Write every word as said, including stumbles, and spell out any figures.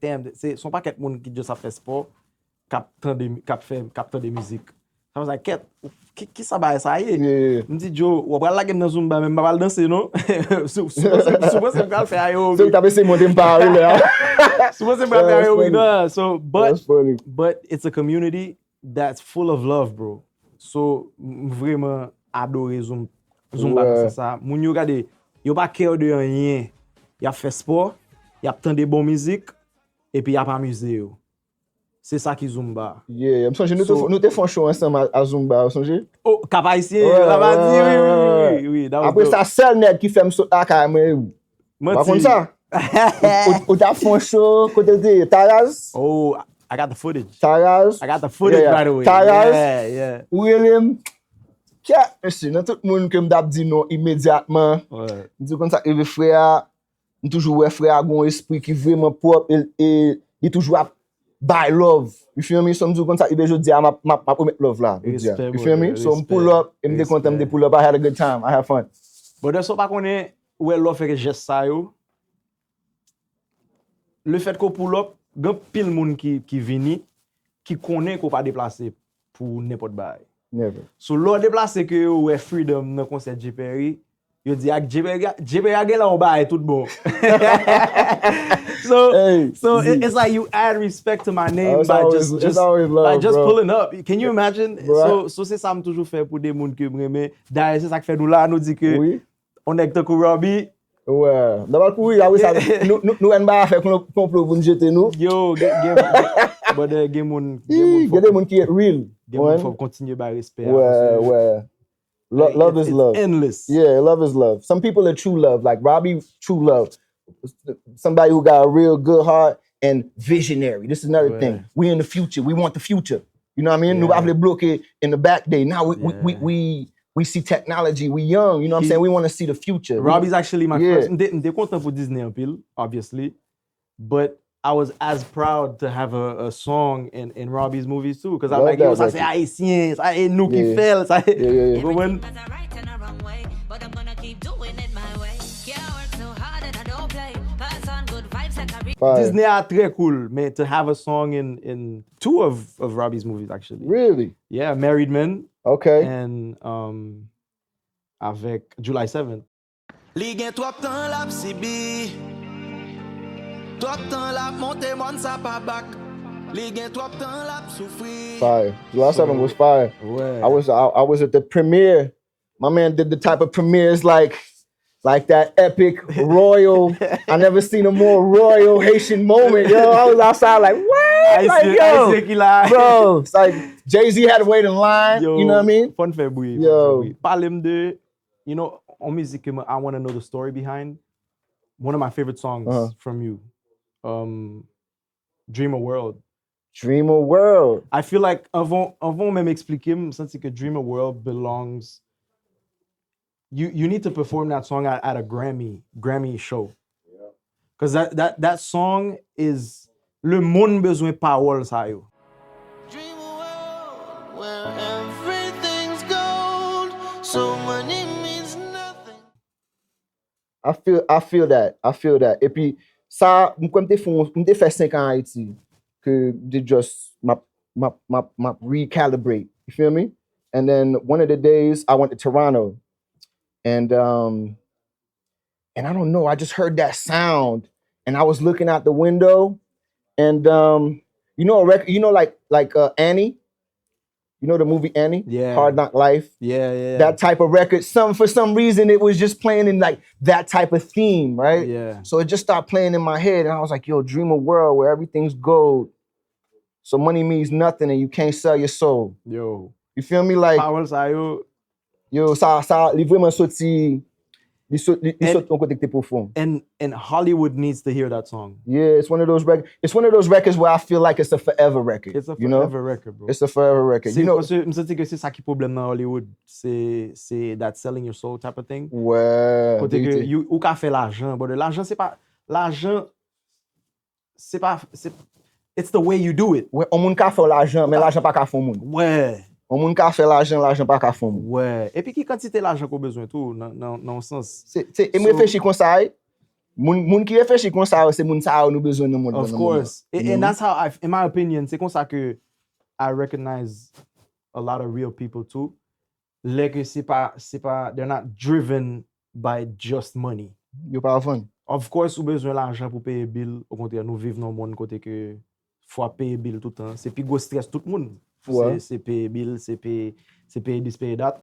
tèm, se se yon pakèt moun ki just ap fè spò, k ap tande, k ap fè, k ap tande mizik. Sa fè sa, kèt, ki, ki sa bagay sa ye? M di, Joe, w ap pral lage m nan Zumba, men m pa pral danse, non. Si w si w panse, si w panse m pral fè aerobik. Se ou k t ap eseye monte m pa ale a. Si w panse m pral fè aerobik, non. So, but, but it's a community that's full of love, bro. So, m vreman adore Zumba nan sans sa. Moun yo gade, yo pa care de anyen. Y ap fè spò, y ap tande bon mizik, epi y ap amize yo. Se sa ki Zumba. Yeah, m sonje nou te, nou te fè yon show ansanm a, a Zumba, ou sonje? Oh, Cap Haïtien, Cap Haïtien, wi, wi, wi, wi, wi, that was dope. Apre sa, sèl nèg ki fè m sot lakay mwen, ou pa konn sa? Ou, ou, ou t ap fè yon show, kote l te ye? Taraz? Oh, I got the footage. Taraz? I got the footage, yeah, yeah, by the way. Taraz? Yeah, yeah. Ou rele m. Kè, mesye, nan tout moun ke m t ap di non imedyatman, m di konn sa k rive frè a, m toujou wè frè a gon espri ki vreman pwòp e, e li toujou ap bay love. You feel me? So m di w konn sa, rive jodi a, m ap, m ap, m ap remèt love la, jodi a. You feel me? So m pull up, e m te kontan, m te pull up, I had a good time, I had fun. Brother, so pa konnen, ou wè lè w fè jès sa yo, le fèt ke w pull up, gen anpil moun ki, ki vini, ki konnen ke w pa deplase pou nenpòt bagay. Never. So, lè w deplase ke yo wè Freedom nan konsè Jay Perry, yo di ak Jay Perry, Jay Perry a gen la yon bagay tout bon. So, so it, it's like you add respect to my name by just, just, by just pulling up. Can you imagine? So, so se sa m toujou fè pou de moun ke m renmen. Dayè, se sa k fè nou la, nou di ke yon nèg tankou Robbie. Wè. Nòmal pou wi, apre sa, nou, nou, nou wè n pa fè konplo, konplo pou n jete nou. Yo, gen, gen, gen, brother, gen moun, gen moun, gen de moun ki real. Gen moun fò kontinye bay respè a, paske wè. Lo-, love is love. Endless. Yeah, love is love. Some people are true love, like Robbie, true love. Somebody who got a real good heart and visionary. This is another thing. We in the future. We want the future. You know what I mean? Nou pa vle bloke in the back day. Now we, we, we, we, we see technology. We young. You know what I'm saying? We want to see the future. Robbie's actually my first. M te, m te kontan pou Disney anpil, obviously. But I was as proud to have a, a song in, in Robbie's movies too. Cause I'm like, yo, sa se Ayisyen, sa e nou ki fè l, sa e, ou konprann? Disney a trè cool, men to have a song in, in two of, of Robbie's movies, actually. Really? Yeah, Married Men. Okay. And, um, avèk July seventh. Li gen twòp tan l ap sibi. Twòp tan l ap monte mòn sa pa bak. Li gen twòp tan l ap soufri. Fire. July seventh was fire. Wè. I was, I, I was at the premiere. My man did the type of premieres like, like that epic royal. I never seen a more royal Haitian moment, yo. I was outside like, what? Like, yo, bro, it's like Jay-Z had to wait in line, you know what I mean? Fò n fè bri, fò n fè bri. Pale m de, you know, on mizik ke mwen, I wanna know the story behind. One of my favorite songs from you. Um, Dream a World. Dream a World. I feel like, anvan, anvan w menm eksplike m, m santi ke Dream a World belongs, you, you need to perform that song at, at a Grammy, Grammy show. Cause that, that, that song is, le monde bezwen pawòl sa yo. Dream a world where everything's gold, so money means nothing. I feel, I feel that. I feel that. Epi, sa, m kwè m te fè, m te fè senk an Ayiti, ke m te just, m ap, m ap, m ap, m ap recalibrate. You feel me? And then one of the days, I went to Toronto. And, um, and I don't know, I just heard that sound. And I was looking out the window. And, um, you know, a rec-, you know, like, like, uh, Annie? You know the movie Annie? Yeah. Hard Knock Life? Yeah, yeah, yeah. That type of record. Some, for some reason, it was just playing in, like, that type of theme, right? Yeah. So it just started playing in my head, and I was like, yo, dream a world where everything's gold. So money means nothing and you can't sell your soul. Yo. You feel me? Like, pawòl sa yo, yo, sa, sa, li vreman soti, li sot, li, li sot yon kote ki te pwofon. And, and Hollywood needs to hear that song. Yeah, it's one of those rec-, it's one of those records where I feel like it's a forever record, you know? It's a forever record, bro. It's a forever record. You know, paske m santi ke se sa ki pwoblèm nan Hollywood, se, se that selling your soul type of thing. Wè. Kote ke you, ou ka fè lajan, brother. Lajan, se pa, lajan, se pa, se, it's the way you do it. Wè, yon moun ka fè w lajan, men lajan pa ka fè yon moun. Wè. Yon moun ka fè lajan, lajan pa ka fè yon moun. Wè. Epi ki kantite lajan ke w bezwen tou, nan, nan, nan yon sans. Se, se, e m reflechi konsa, wi. Moun, moun ki reflechi konsa yo, se moun sa yo nou bezwen nan mond lan Of nan moman. Course. And, and that's how I, in my opinion, se konsa ke I recognize a lot of real people too. Lè ke se pa, se pa, they're not driven by just money. Yo pa vann. Of course, ou bezwen lajan pou peye bill. Okontrè, nou viv nan yon mond kote ke fò ap peye bill tout tan. Se pi gwo stress tout moun. Ouais. Se, se peye bill, se peye, se peye this, peye that.